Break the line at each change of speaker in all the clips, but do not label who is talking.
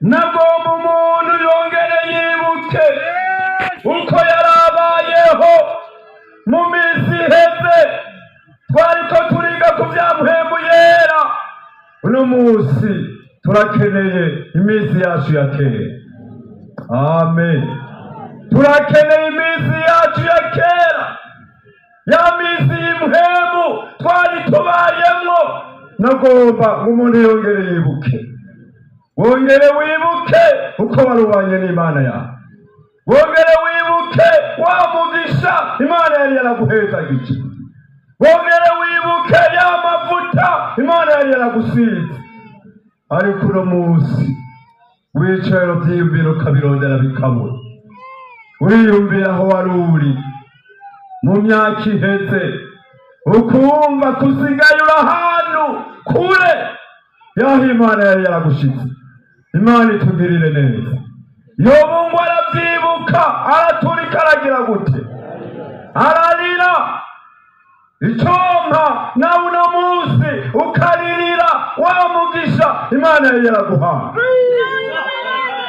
Nagomba umuntu yongere yibuke uko yarabayeho mu minsi iheze. Twariko turiga ku bya Mpwemu Yera. Uno munsi turakeneye iminsi yacu ya kera. Amen. Turakeneye iminsi yacu ya kera, ya minsi y'impwemu twari tubayemwo. Nagomba ngo umuntu yongere yibuke, wongere wibuke uko wari ubanye n'Imana yawe, wongere wibuke wa mugisha Imana yari yaraguhezagije, wongere wibuke ya mavuta Imana yari yaragusize. Ariko uno munsi wicaye ubyiyumvira, ukabirondera bikabura. Wiyumvira aho wari uri mu myaka iheze, ukumva kusigaye uri ahantu kure y'aho Imana yari yaragushitse. Imana itugirire neza. Yobu ngo arabyibuka, araturika, aragira gute? Ararira. Icompa nawe uno munsi ukaririra wa mugisha Imana yari yaraguhaye,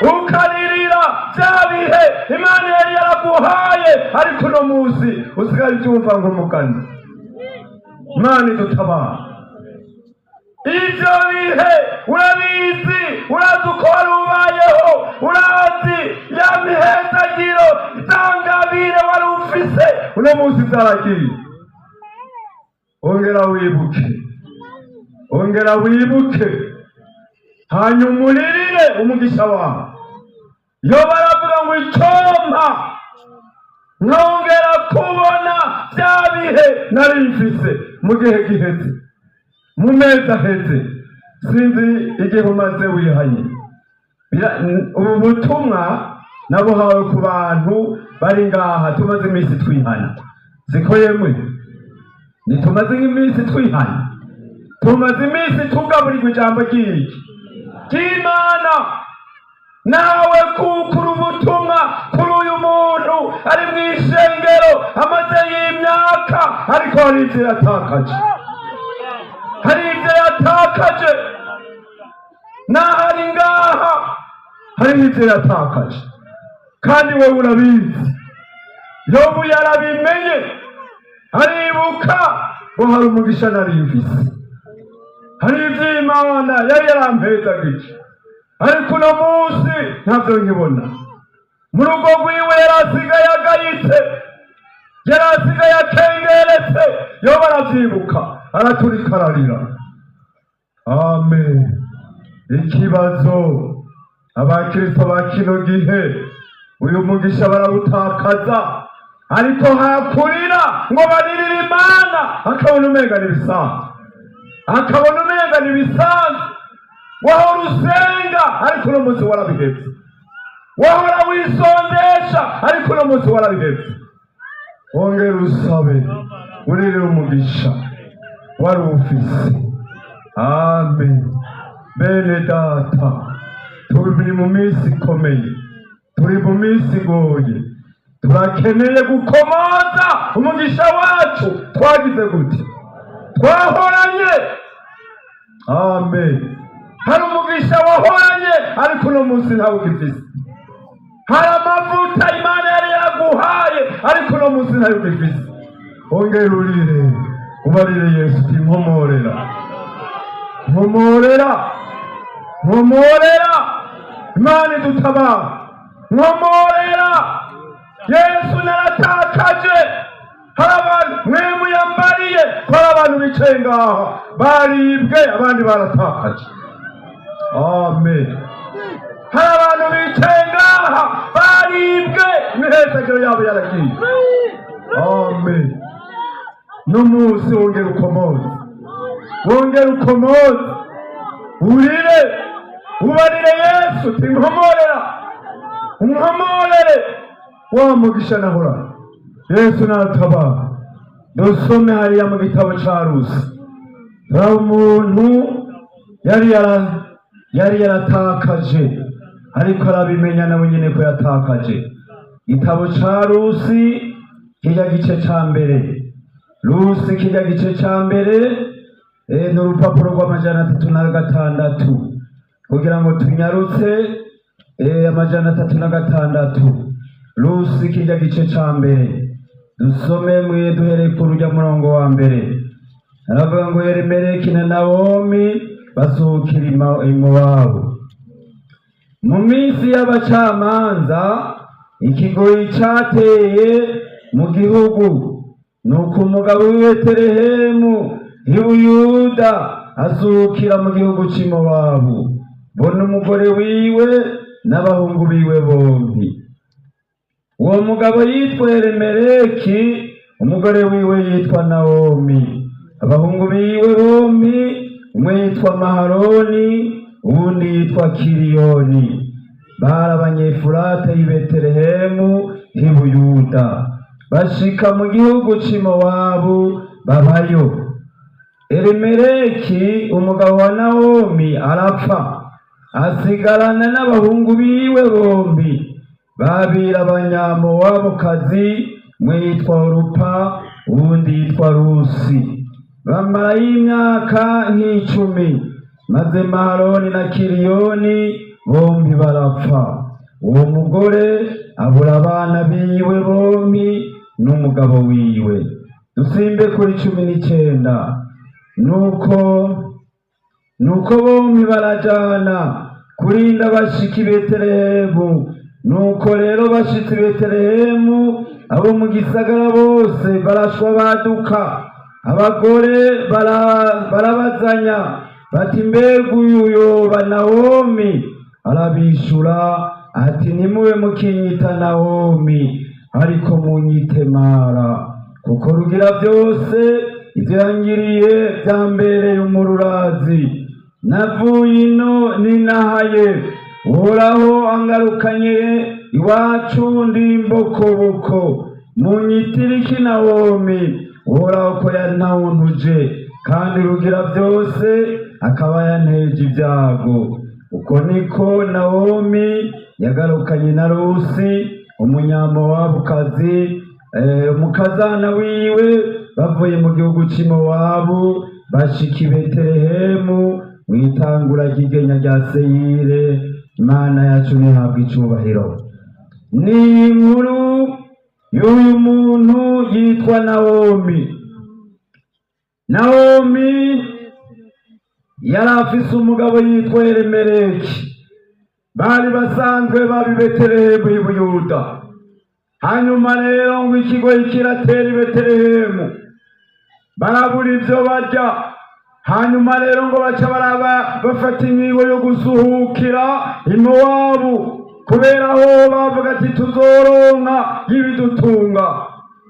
ukaririra bya bihe Imana yari yaraguhaye, ariko uno munsi usigaye ubyumva nk'umugani. Imana idutabara. Ibyo bihe urabizi, urazi uko wari ubayeho, urazi ya mihezagiro, za ngabire wari ufise. Uno munsi zaragiye. Ongera wibuke, ongera wibuke, hanyuma uririre umugisha wawe. Yo baravuga ngo icompa nkongera kubona bya bihe nari mfise mu gihe giheze, mu mezi aheze. Sinzi igihe umaze wihanye. Ubu butumwa nabuhawe ku bantu bari ngaha tumaze iminsi twihana. Siko yemwe? Ntitumaze nk'iminsi twihana? Tumaze iminsi tugaburirwa ijambo ry'iki? Ry'Imana. Nawe kukura ubutumwa kuri uyu muntu ari mu ishengero amaze y'imyaka, ariko hari ibyo yatakaje, hari ibyo yatakaje. Naho ari ngaha, hari ibyo yatakaje, kandi wowe urabizi. Yobu yarabimenye, aribuka ngo hari umugisha nari mfise, hari ivy'Imana yari yarampezagije, ariko uno munsi ntabyo nkibona. Mu rugo rwiwe yari asigaye agayitse, yari asigaye akengeretse. Yoba aravyibuka, araturika, ararira. Amen. Ikibazo, abakristo ba kino gihe uyu mugisha barawutakaza, ariko hakurira ngo baririre Imana, akabona umenga n'ibisanzwe, akabona umenga n'ibisanzwe. Wahora usenga, ariko uno munsi warabihevye. Wahora wisondesha, ariko uno munsi warabihevye. Wongera usabe, uririre umugisha wari ufise. Amen. Bene data, turi mu minsi ikomeye, turi mu minsi igoye. Turakeneye gukomoza umugisha wacu twagize gute? Twahoranye. Amen. Hari umugisha wahoranye, ariko uno munsi ntawe ugifise. Hari amavuta Imana yari yaraguhaye, ariko uno munsi ntayo ugifise. Ongera urire, ubarire Yesu uti: "Nkomorera, nkomorera, nkomorera." Imana idutabara. "Nkomorera Yesu, naratakaje." Hari abantu mwe muyambariye ko hari abantu bicaye ngaha baribwe, abandi baratakaje. Amen. Hari abantu bicaye ngaha baribwe, imihezagiro yabo yaragiye. Amen. N'umunsi wongera ukomoze, wongera ukomoze, urire, ubarire Yesu uti: "Nkomorera, unkomorere wa mugisha nahora." Yesu natabara. Dusome hariya mu gitabo ca Rusi. Hari umuntu yari yaratakaje, ariko arabimenya nawe nyene ko yatakaje. Igitabo ca Rusi, kirya gice ca mbere. Rusi, kirya gice ca mbere, ni urupapuro rw'amajana 36. Kugira ngo tunyarutse, 306, Rusi, kirya gice ca mbere, dusome mwe duhereye ku rujya murongo wa mbere. Aravuga ngo Elimeleki na Nawomi basuhukira i Mowabu. Mu minsi y'abacamanza, ikigoyi cateye mu gihugu. Nuko umugabo w'i Betelehemu i Buyuda asuhukira mu gihugu c'i Mowabu, bona umugore wiwe n'abahungu biwe bombi. Uwo mugabo yitwa Elimeleki, umugore wiwe yitwa Nawomi, abahungu biwe bombi, umwe yitwa Maharoni, uwundi yitwa Kiriyoni, bari Abanyefurata y'i Betelehemu h'i Buyuda. Bashika mu gihugu c'i Mowabu, babayo. Elimeleki, umugabo wa Nawomi, arapfa, asigarana n'abahungu biwe bombi babiri, Abanyamowabukazi, umwe yitwa Orupa, uwundi yitwa Rusi. Bamarayo imyaka nk'icumi, maze Maharoni na Kiriyoni bombi barapfa. Uwo mugore abura abana biwe bombi n'umugabo wiwe. Dusimbe kuri 19. Nuko bombi barajana kurinda bashika i Betelehemu. Nuko rero bashitse i Betelehemu, abo mu gisagara bose barashwa baduka. Abagore barabazanya bati: "Mbega uyu yoba Nawomi?" Arabishura ati: "Ntimube mukinyita Nawomi, ariko munyite Mara, kuko Rugira byose ibyo yangiriye byambereye umururazi. Navuye ino ninahaye, Uhoraho angarukanye iwacu ndi imbokoboko. Munyitire iki Nawomi, Uhoraho ko yantawuntuje, kandi Rugira byose akaba yanteje ibyago?" Uko niko Nawomi yagarukanye na Rusi Umunyamowabukazi, umukazana wiwe, bavuye mu gihugu c'i Mowabu, bashika i Betelehemu mu itangura ry'igenya rya seyire. Imana yacu ntihabwa icubahiro. Ni inkuru y'uyu muntu yitwa Nawomi. Nawomi yari afise umugabo yitwa Elimeleki, bari basanzwe baba i Betelehemu y'i Buyuda. Hanyuma rero ngo ikigoyi kiratera i Betelehemu, barabura ibyo barya. Hanyuma rero ngo baca baraba bafata ingingo yo gusuhukira i Mowabu, kubera aho bavuga ati: "Tuzoronka y'ibidutunga."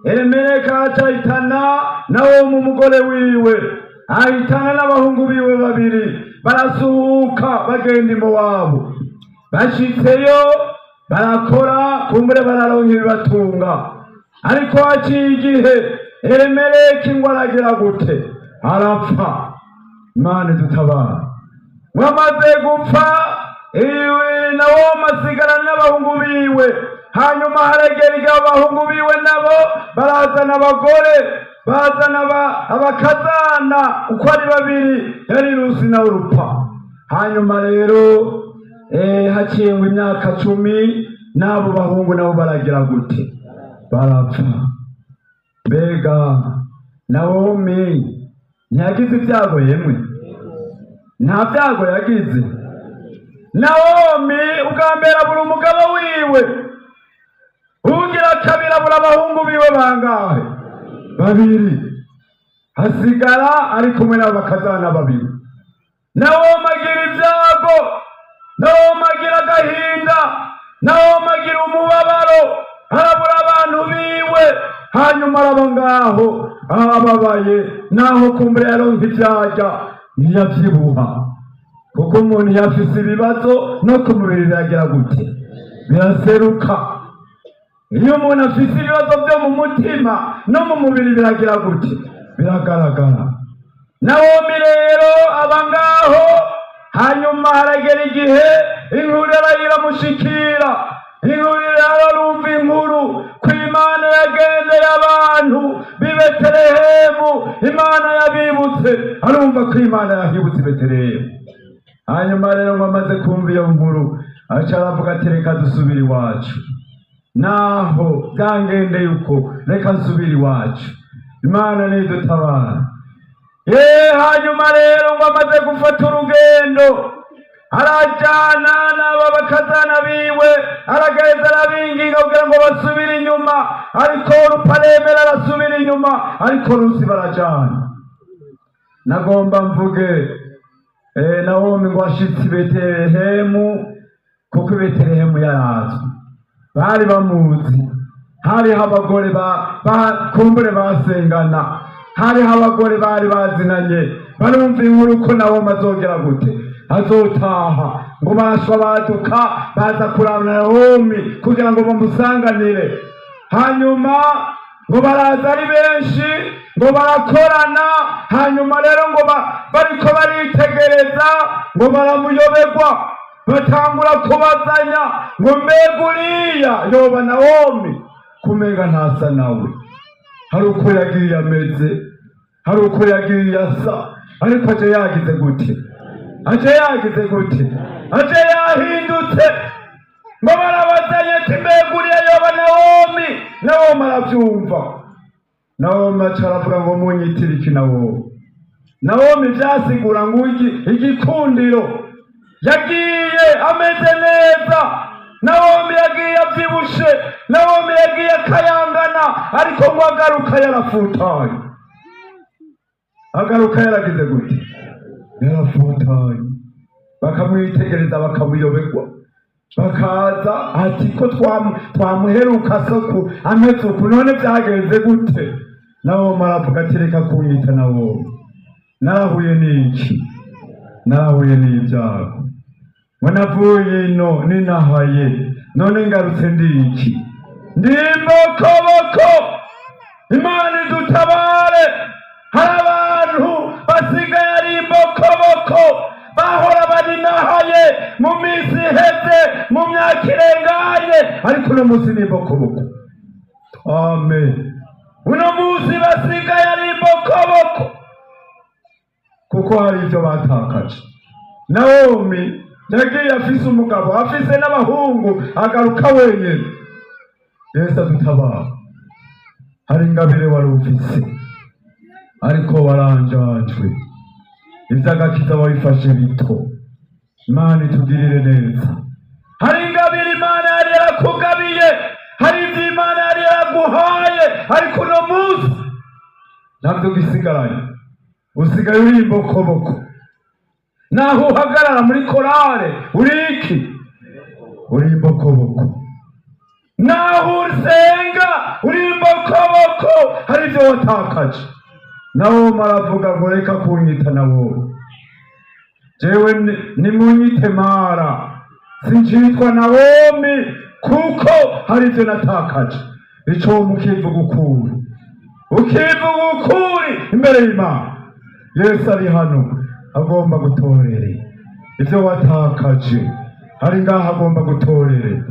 Elimeleki aca ahitana nawe mu mugore wiwe, ahitana n'abahungu biwe babiri, barasuhuka bagenda i Mowabu. Bashitseyo barakora, kumbure bararonka ibibatunga. Ariko haciye igihe, Elimeleki ngo aragira gute? Arapfa. Imana idutabara. Wamaze gupfa, iwe nawo asigara n'abahungu biwe. Hanyuma haragera igihe abahungu biwe nabo barazana abagore, bazana abakazana uko ari babiri, yari Rusi na Urupa. Hanyuma rero haciye ngo imyaka 10, n'abo bahungu nabo baragira gute? Barapfa. Mbega Nawomi ntiyagize ibyago? Yemwe, nta byago yagize Nawomi? Ubwa mbere abura umugabo wiwe, ugira kabiri abura abahungu biwe bangahe? Babiri. Hasigara ari kumwe n'abo bakazana babiri. Nawomi agira ibyago, Nawomi agira agahinda, Nawomi agira umubabaro, arabura abantu biwe. Hanyuma araba ngaho ababaye, naho kumbura yaronka ivyarya, ntiyavyibuha, kuko umuntu yafise ibibazo no ku mubiri biragira gute? Biraseruka. Iyo umuntu afise ibibazo byo mu mutima, no mu mubiri biragira gute? Biragaragara. Nawomi rero aba ngaho. Hanyuma haragera igihe inkuru iramushikira. Inkuru ararumva inkuru ko Imana yagendeye abantu b'i Betelehemu, Imana yabibutse. Arumva ko Imana yahibutse i Betelehemu. Hanyuma rero ngo amaze kumva iyo nkuru, aca aravuga ati: "Reka dusubire iwacu, naho byangendeye uko, reka nsubire iwacu, Imana nidutabara." Hanyuma rero ngo amaze gufata urugendo, arajana n'aba bakazana biwe, aragenda arabinginga kugira ngo basubire inyuma, ariko Ruparemera arasubira inyuma, ariko Rusi barajana. Nagomba mvuge Nawomi ngo ashitse i Betelehemu, kuko i Betelehemu yarazwi, bari bamuzi. Hariho abagore kumbure basengana, hariho abagore bari bazinanye, barumva inkuru ko Nawomi azogera gute, azotaha. Ngo barashwa baduka baza kuraba Nawomi kugira ngo bamusanganire. Hanyuma ngo baraza ari benshi, ngo barakorana. Hanyuma rero ngo bariko baritegereza, ngo baramuyoberwa, batangura kubazanya ngo: "Mbega uriya yoba Nawomi? Kumenga ntasa nawe." Hari uko yagiye ameze, hari uko yagiye asa, ariko aje yagize gute? Aje yagize gute? Aje yahindutse. Ngo barabazanya ati: "Mbega uriya yoba Nawomi?" Nawomi arabyumva. Nawomi aca aravuga ngo: "Munyitire iki?" Nawomi, Nawomi vyasigura ngo igikundiro. Yagiye ameze neza, Nawomi yagiye avyibushe, Nawomi yagiye akayangana, ariko ngo agaruka yarafutaye. Agaruka yaragize gute? Yarafutaye. Bakamwitegereza bakamuyoberwa, bakaza ati: "Ko twamuheruka soku ameze uku, none byagenze gute?" Nawomi aravuga ati: "Reka kunyita Nawomi, narahuye n'iki? Narahuye n'ibyago. Ngo navuye ino ninahaye, none ngarutse ndi iki? Ndi imbokoboko." Imana idutabare. Hari abantu basigaye ari imbokoboko, bahora barinahaye mu minsi iheze, mu myaka irenganye, ariko uno munsi ni imbokoboko. Amen. Uno munsi basigaye ari imbokoboko kuko hari ibyo batakaje. Nawomi yagiye afise umugabo, afise n'abahungu, agaruka wenyine. Yesu adutabara. Hari ingabire wari ufise, ariko waranjajwe. Iby'agakiza wabifashe bito. Imana itugirire neza. Hari ingabire Imana yari yarakugabiye, hari ibyo Imana yari yaraguhaye, ariko uno munsi ntabyo ugisigaranye. Usigaye uri imbokoboko. Naho uhagarara muri korale, uri iki? Uri imbokoboko. Naho usenga, uri imbokoboko. Hari ibyo watakaje. Nawo maravuga ngo: "Reka kunyita nawo, jewe nimunyite Mara, sincitwa Nawomi, kuko hari ibyo natakaje." Ico mukivuga ukuri, ukivuga ukuri imbere y'Imana. Yesu ari hano, agomba gutorere ibyo watakaje. Ari ngaho, agomba gutorere.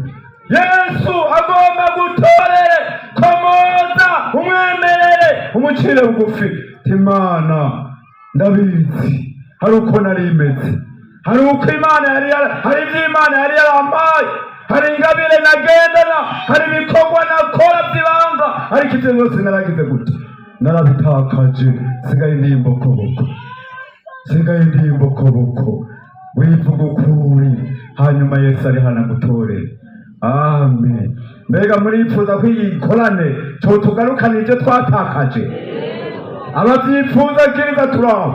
Yesu agomba gutorere. Komoza, umwemerere, umucire bugufi. Imana, ndabizi, hari uko nari imeze, hari uko Imana yari hari ibyo Imana yari yarampaye, hari ingabire nagendana, hari ibikorwa nakora by'ibanga, ariko ibyo byose naragize gute? Narabitakaje. Sigaye ndi imbokoboko, sigaye ndi imbokoboko. Wivuga ukuri, hanyuma Yesu ari hano agutorere. Amen. Mbega murifuza ko iyi korane tugarukana ibyo twatakaje? Ababyifuza kiriza turaho.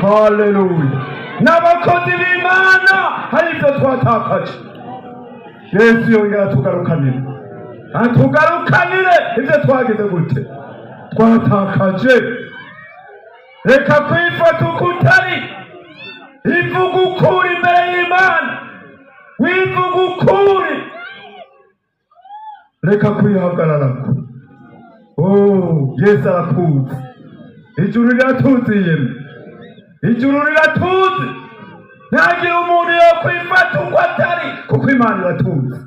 Haleluya. N'abakozi b'Imana, hari ibyo twatakaje. Yesu yongera atugarukanire, atugarukanire ibyo twagize gute? Twatakaje. Reka kwifata uko utari. Ivuga ukuri imbere y'Imana, wivuga ukuri. Reka kwihagararako. Oh, Yesu arakuzi, ijuru riratuzi, yemwe, ijuru riratuzi. Ntagire umuntu yokwifata uko atari, kuko Imana iratuzi.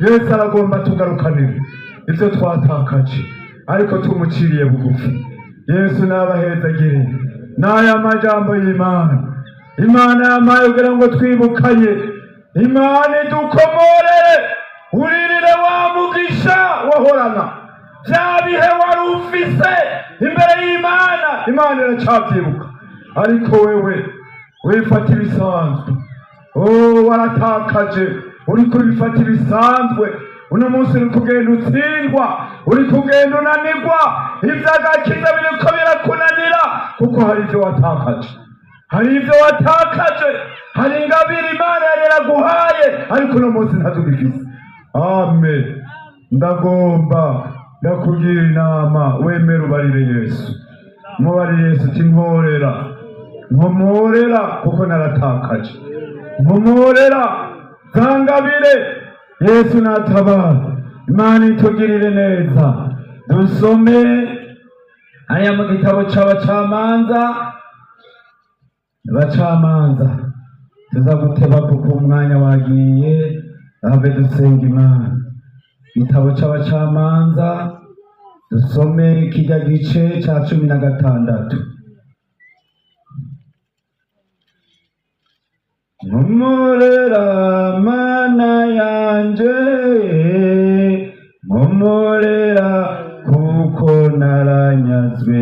Yesu aragomba tugarukanire ibyo twatakaje, ariko tumuciriye bugufi. Yesu nabahezagire n'aya majambo y'Imana. Imana yampaye kugira ngo twibukanye. Imana idukomorere, uririre wa mugisha wahorana, bya bihe wari ufise imbere y'Imana. Imana iracabyibuka, ariko wewe wifata ibisanzwe. Oh, waratakaje, uri kubifata ibisanzwe. Uno munsi uri kugenda utsindwa, uri kugenda unanirwa, ivy'agakiza biriko birakunanira kuko hari ivyo watakaje, hari ivyo watakaje, hari ingabire Imana yari yaraguhaye, ariko uno munsi ntazugifise. Amen. Ndagomba ndakugira inama, wemere ubarire Yesu, mubarire Yesu uti: "Nkorera, nkomorera kuko naratakaje, nkomorera zangabire." Yesu natabara, Imana itugirire neza. Dusome aya mu gitabo c'Abacamanza. Abacamanza, tuza guteba kuko umwanya wagiye, have dusenga Imana. Igitabo c'Abacamanza, dusome kirya gice ca 16. Nkomorera Mana yanje, nkomorera kuko naranyazwe.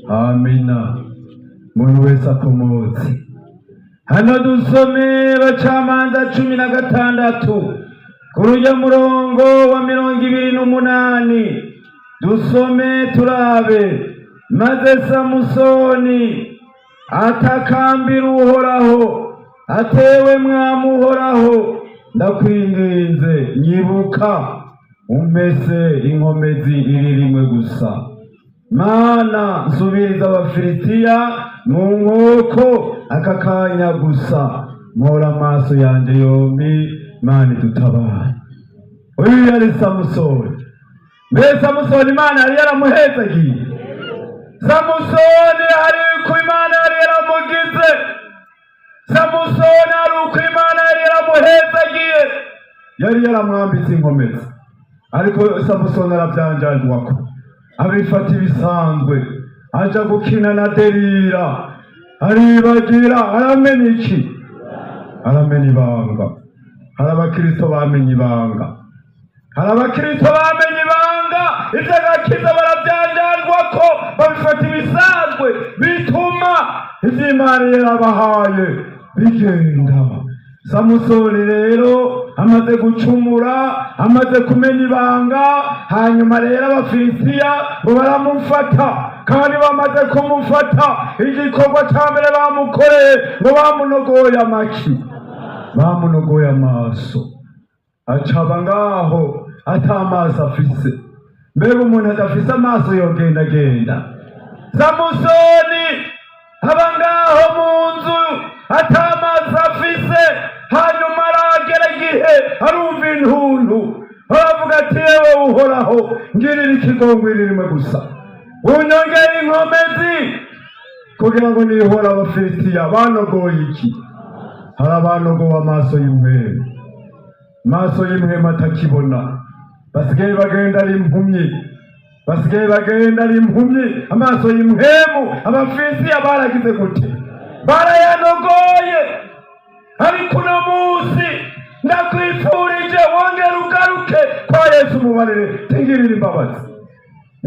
Amina. Umuntu wese akomotse hano, dusome Abacamanza 16 kuri ujya murongo wa 28, dusome turabe. Maze Samusoni atakambira Uhoraho, atewe mwami Uhoraho, ndakwinginze, nyibuka umpese inkomezi iri rimwe gusa. Mana, nsubiriza Abafilisitiya mu nkoko aka kanya gusa, mpora amaso yanjye yombi. Mana idutabare. Uyu yari Samusoni. Mbe Samusoni Imana yari yaramuhezagiye? Samusoni hari uko Imana yari yaramugize. Samusoni hari uko Imana yari yaramuhezagiye, yari yaramwambitse inkomezi, ariko Samusoni arabyanjanjwako, abifata ibisanzwe, aja gukina na Delila, aribagira, aramena iki? Aramena ibanga. Hari abakristo bamenye ibanga, hari abakristo bamenye ibanga, ivy'agakiza barabyanjanjwa ko babifata ibisanzwe, bituma ivy'Imana yarabahaye bigenda. Samusoni rero amaze gucumura, amaze kumenya ibanga, hanyuma rero Abafilisitiya ngo baramufata. Kandi bamaze kumufata, igikorwa ca mbere bamukoreye, ngo bamunogoye amaki, bamunogoye amaso, acaba ngaho ata amaso afise. Mbega umuntu adafise amaso yogendagenda? Samusoni aba ngaho mu nzu ata amaso afise. Hanyuma aragera igihe arumva intuntu, aravuga ati: "Yewe Uhoraho, ngirira ikigongwe rimwe gusa, unyongere inkomezi kugira ngo nihora Abafilisitiya banogoye iki." Hari abanogowe amaso y'impwemu, amaso y'impwemu atakibona, basigaye bagenda ari impumyi, basigaye bagenda ari impumyi. Amaso y'impwemu Abafilisitiya baragize gute? Barayanogoye. Ariko uno munsi ndakwifurije wongere ugaruke kwa Yesu, mubarire tingirira imbabazi,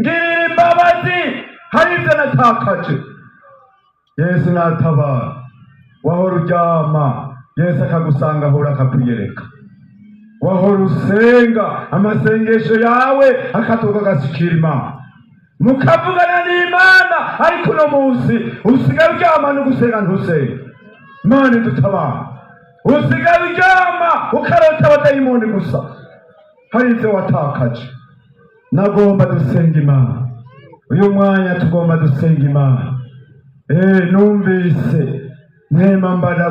ngirira imbabazi, hari ibyo natakaje. Yesu natabara. Wahora uryama, Yesu akagusanga ahora akakwiyereka. Wahora usenga, amasengesho yawe akatuka agashyikira Imana, mukavugana n'Imana, ariko uno munsi usigaye uryama no gusenga ntusenga. Imana idutabara. Usigaye uryama ukarota abadayimoni gusa, hari ibyo watakaje. Nagomba dusenga Imana uyu mwanya, tugomba dusenga Imana. Numvise mwema mbana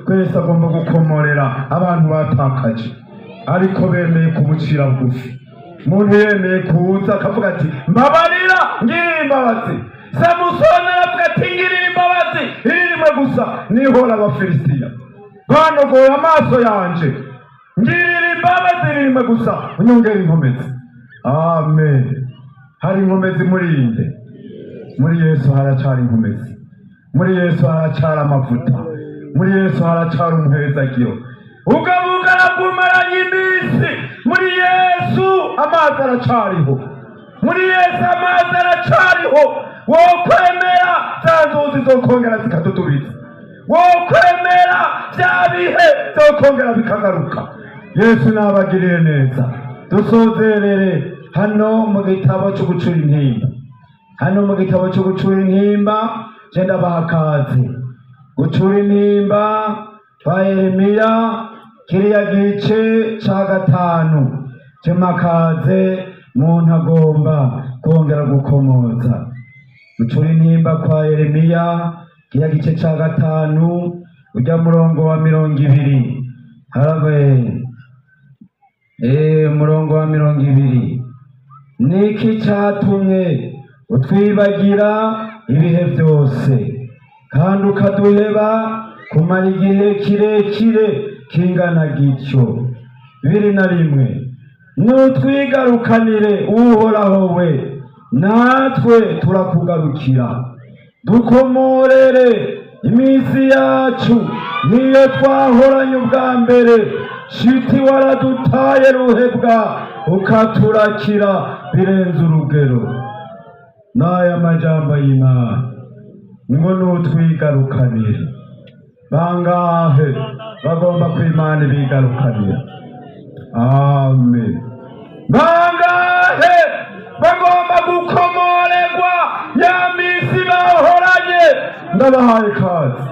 kwese agomba gukomorera abantu batakaje, ariko bemeye kumucira bugufi. Umuntu yemeye kuza akavuga ati: "Mbabarira, ngirira imbabazi." Samusoni aravuga ati: "Ngirira imbabazi iri rimwe gusa, nihora Abafilisitiya banogoye amaso yanje." Ngirira imbabazi rimwe gusa, unyongere inkomezi. Amen. Hari inkomezi muri inde? Muri Yesu haracari inkomezi, muri Yesu haracari amavuta, muri Yesu haracari umuhezagiro. Ubwo bugaragumaranye iminsi, muri Yesu amazi aracariho, muri Yesu amazi aracariho. Wokwemera, za nzuzi zokongera zikadudubiza. Wokwemera, bya bihe zokongera bikagaruka. Yesu nabagirire neza. Dusozerere hano mu gitabo cyo gucura intimba. Hano mu gitabo cyo gucura intimba, je ndabaha akazi. Gucura intimba kwa Yeremiya, kiriya gice ca gatanu, cemakaze muntu agomba kongera gukomoza. Gucura intimba kwa Yeremiya, kiriya gice ca gatanu, ujya murongo wa 20 harabe, umurongo wa 20: "Niki catumye utwibagira ibihe byose, kandi ukaduheba kumara igihe kirekire kingana gityo?" 21: "Nutwigarukanire, Uhoraho we, natwe turakugarukira. Dukomorere iminsi yacu niyo twahoranye ubwa mbere. Shiti waradutaye ruhebwa, ukaturakira birenze urugero." N'aya majambo y'Imana ngo nutwigarukanire. Bangahe bagomba ko Imana ibigarukanira? Amen. Bangahe bagomba gukomorerwa ya minsi bahoranye? Ndabahaye kazi.